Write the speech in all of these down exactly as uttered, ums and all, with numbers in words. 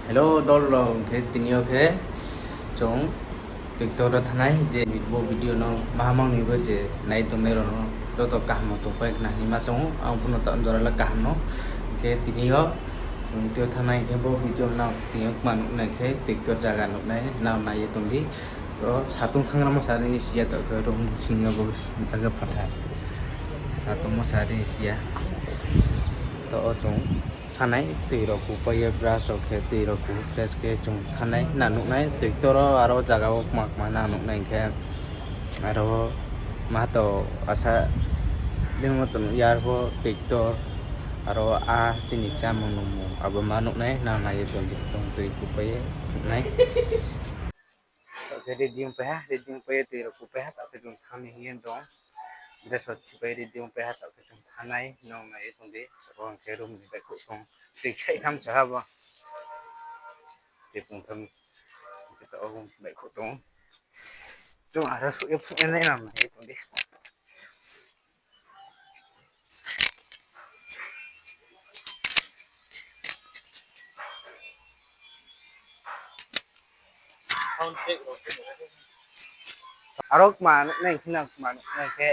Hello dol rao, hing khe tini yo khe chung Toiktor wo thanngnai je bo video no maha mang ni bo je nai tongnai rao no joto kaham no tongpai khna hima chung ou, ang pho no ta jora le kaham no. Hing khe tini yo chung tui yo thanngnai, hing khe bo video no nang tini yo kma nuhnai khe Toiktor zaga nuhnai, nang nai ye tong di. To satung thannggramo sari ni si ya, to khe room sing yo bo zaga phatha. Satungmo sari ni si ya. To o chung thanngnai, tui rao kupai ye brush rao khe, tui rao ku fresh khe chung thanngnai, nang nuhnai Toiktor wo, aro zaga wo kma kma nang nuhnai hing khe, aro ma to asa demo to nuh ya, arpho Toiktor, aro a chini chámung nungmung abo ma nuhnai, nang nai ye tong di, chung tui kupai ye nuhnai. Taoh khe ready ongpai ha, ready ongpai ye tui rao kupai ha, taoh khe chung thanng ni hing ye tong. Dress rao chipai ready ongpai ha, taoh khe chung thanngnai, nang nai ye tong di. Abo hing khe room ni baihkhouh tong. Tui khaih tham sa ha bo. Tui pung tham. Hing khe taoh o room baihkhouh tong. Chung aro suh ye phnuh nai, nang nai ye tong di. Aro kma nuhnai khe nang kma nuhnai khe,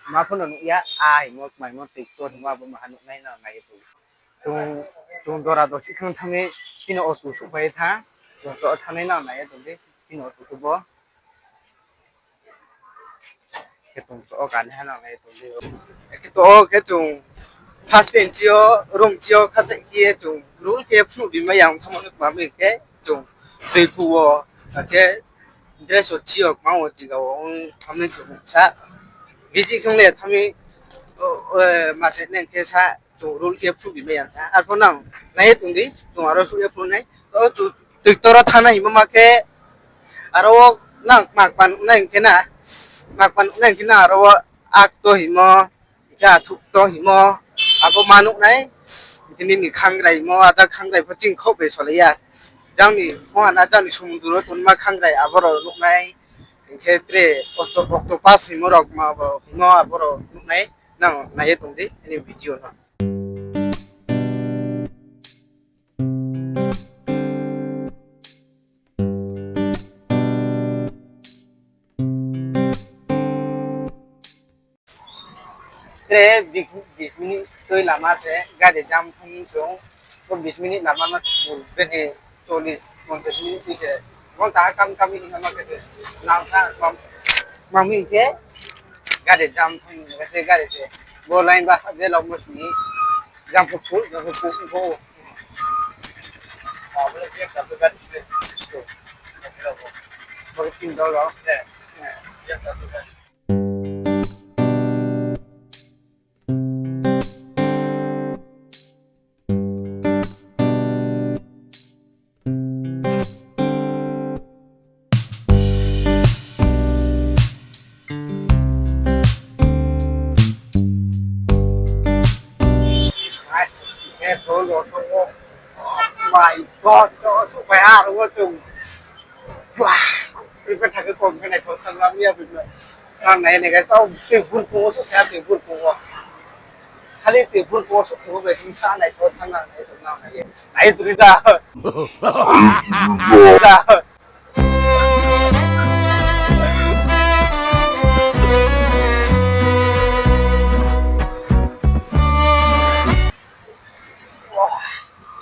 ma pho no nuh ya, a hingmo kma hingmo Toiktor hingmo abo maha nuhnai, nang nai ye tong di. Chung, chung jora dosi khang thanng mi, chini auto souhphai ye tha, chung to thanngnai, nang nai ye tong di, chini auto khe bo. Khe chung to o kani ha nang nai tong di. Khe to o khe chung first time chi yo, room chi yo khachaih khe ye chung rule khe phnuh ri mai ya, ong thanngmo no kma mi khe chung tui ku wo, akhe dress wo chi yo kma wo chiga wo ong thanng mi chung sa. Busy khang le thanng mi, o, o, ma se nang khe sa chung rule khe phnuh ri mai ya tha. Arpho nang nai ye tong di, chung aro suh ye phnuh nai. To chung Toiktor wo thanngnai hingmo ma khe, aro wo nang kma kma nuhnai hing khe na, kma kma nuhnai hing khe na, aro wo akto hingmo, hing khe athukto hingmo, abo ma nuhnai, hing khe nini khangrai hingmo, ajak khangrai pho ching khouh bai solai ya. Jang ni mohana, jang ni sumundru wo tongma khangrai abo rao nuhnai, hing khe tre octo-, octopus hingmo rao kma bo hingmo abo rao nuhnai, nang nai ye tong di, ani video no. Tre bis, bis minute tui lama se gari jam thang chung. Bo bis minute lama no bini chollis ponchas minute tui se. Ghonta ha kam kam ni lama khe se. Nang tha mam, mam hing khe gari jam thang ni khe se gari se. Bo line ba je lok mo sini. Jam phu phu, jam phu phu phu. Bo le je ka gari se. Bo le ching dol rao. Guys, khe dol rao tong ou. My God, to souhphai ha aro wo chung. Wah, prepare thang khe kom khe naithao thang lam ya bini. Nang nai nai guys, tao tui burkong wo souhphai ha, tui burkong wo. Khali tui burkong wo souhphai bo bai sing sa naithao thang nang nai tong nang nai. Nai tong di da. Da.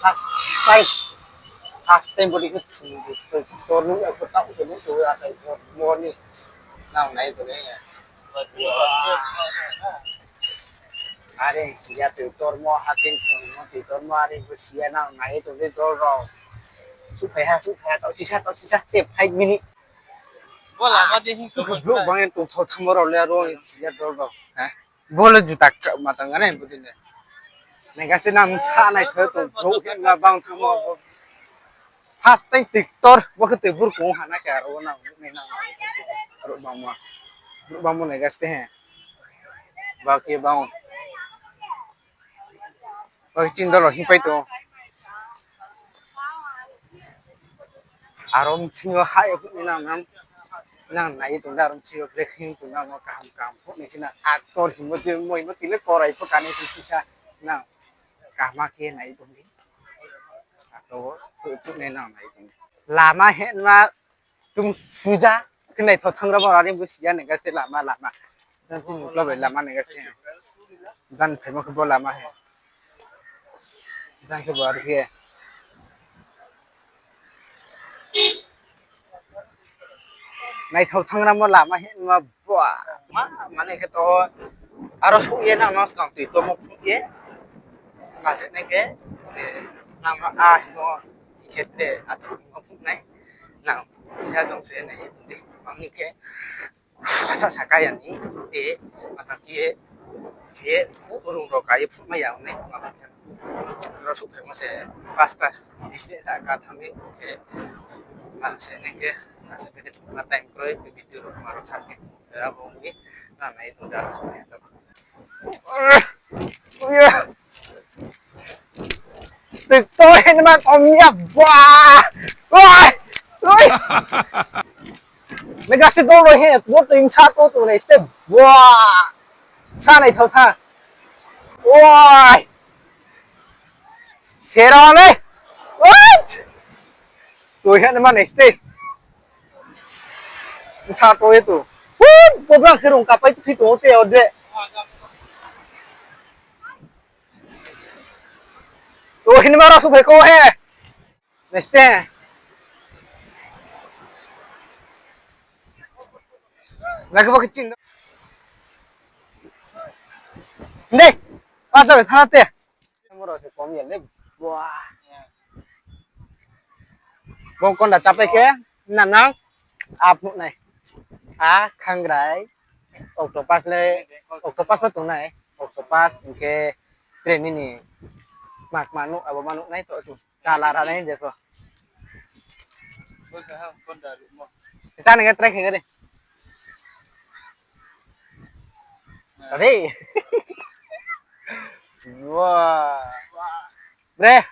First time, first time body khe chung, to, to nuh ya, to tao, to nuh, to ya, to morning. Nang nai to ne. Are si ya, tui tormo, hatin tongmo, tui tormo, are bo si ya, nang nai to ne, dol rao. Souhphai ha, souhphai ha, tao sisa, tao sisa, se five minute. Bo lama de hing se brouh bang ye tongthao thangmo rao le aro si ya dol rao. Ha? Bo le juta ka-, ma tang gana, bo din le. Nai ga se nang sa nai khe tong brouh hing ma bang thangmo bo. First time tui ktor, bo khe tui burkong ha na khe aro nang, nai nang. Brouh bangma. Brouh bangma nai ga se he. Ba khe bang. Ba khe chini dol rao hingpai tong. Aro bsing yo hai phuh ni nang nang, nang nai ye tong di, aro bsing yo black hing tong nang, kaham kaham phuh ni si nang actor hingmo je moi no tile korai pho kanai se sisa nang kaham khe nai tong di. Tao, phuh, phuh nai nang nai tong. Lama hema, tum suja, khe naithao thanng ra bo rari bo siya nai ga se lama, lama. Jang chini ulo bai lama nai ga se. Jang phaimo khe bo lama he. Jang khe bo are khe. Naithao thanng ra mo lama he ma bua. Ma, mane khe to aro suh ye nang no skang tui tomo phuh ye. Ma se nai khe, eh, nang no a himo khe tre a thu no phuh nai. Nang sa jong se nai di. Mami khe, sa sa kaya ni, eh, mata khe, khe, urung ro kaya phuh ma ya nai. Mami khe, aro suh khe mo se, pasta, bisne sa ka thami khe, ma se nai khe, ma se khe, ma time kroi, video ro ma ro sa khe, abo ni, na nai to da ro sa khe. Tik to hin ma kom ya ba. Oi. Oi. Mega se do lo he, mo to insa to to ne ste. Wa. Sa nai thao sa. Oi. Sera ne. What? To hin ma ne ste. Sa to ye to. Hu, pobra khe rung kapai tu phi to te ode. To hin ma ra su phai ko he. Neste. Lagi bo khe ching. Nde. Pa to thana te. Moro se kom ya le. Wah. Bo konda chapai khe, nanang, a phuh nai. A, khangrai, octopus le, octopus le tong nai, octopus, hing khe, tre nini, mak manu, abo manu nai to, chala ra nai je ko. Cha nai khe try khe khe de. Are. Wah. Bre.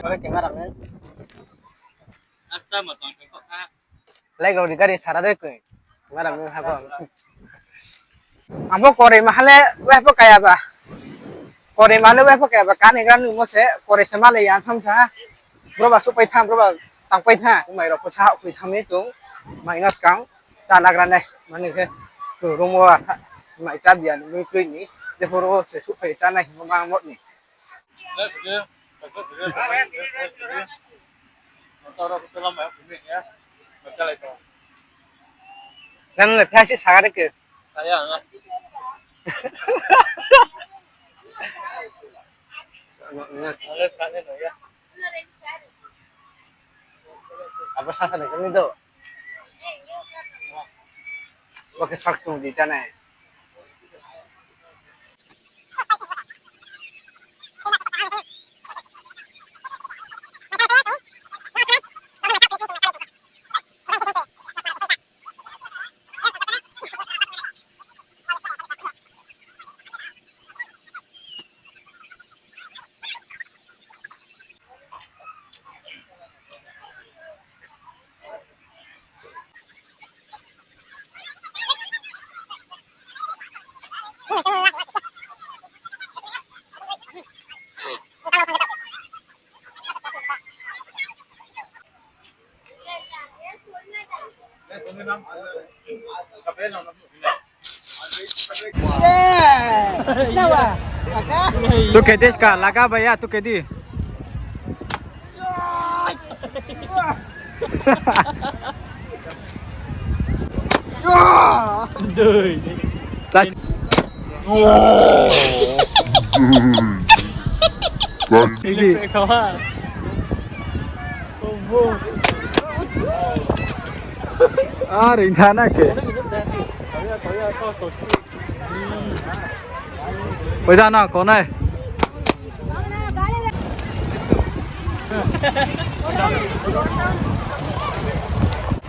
Oke, cameraman. Lai gari gari sara de koi. Cameraman ha bo. Abo kore mahale weh bo kaya ba. Kore mahale weh bo kaya ba. Kani gra nu mo se kore se male yang tham sa. Bro ba supai tham, bro ba tangpai tha. Mai rok ko sa hoi tham ni chung. Mai no skang. Chalagra nai, mani khe, chung room wo, mai cha bia ni, mui kroi ni, je phoro se suhphai chánai hingmo ma mot ni. Nang le thai se saga de ke. Abo sasa nai kami do. Bo khe sak chung di chánai. Tu kedi ska, laga bhaiya, tu kedi. Dui. Are thana ke. Oi da na konai.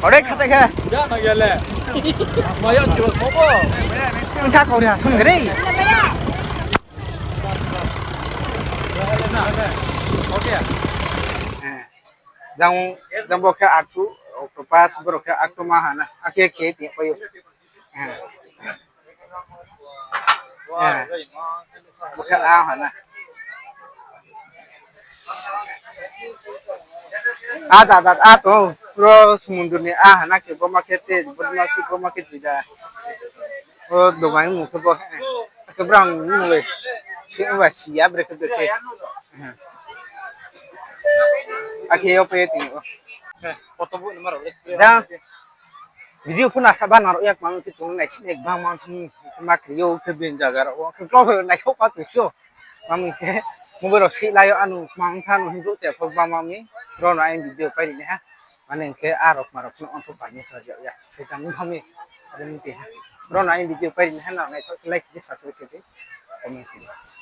Ore khata khe. Ang sa kau ri ha sung gari. Jang, jang bo khe artu, octopus, borok khe aktoma hana, akhe khe ti paio. Bo khe a hana. A da da a to, ro sumundru ni a hana khe bo ma khe te, bo ma khe, bo ma khe jida. O dobai mung khe bo, khe brang mung le, si ba si ya bre khe bre khe. Akhe yo pe ti o. Da, video pho nasa ba nang rao yak mang khe chung nai si nek bang mang thang ma khe yo khe bin jaga rao khe klo nai kho pa tu so. Mang khe mobile rao si lai yo ano mang thang hing khe pho bang mang mi. Ro no aini video pai ri nai ha. Mane hing khe a rao ma rao phano ongtho pai ni sa ja ya. Se tang thang mi. Aro ni ti ha. Ro no aini video pai ri nai ha, nang nai kho like di, subscribe khe di. Comment khe di.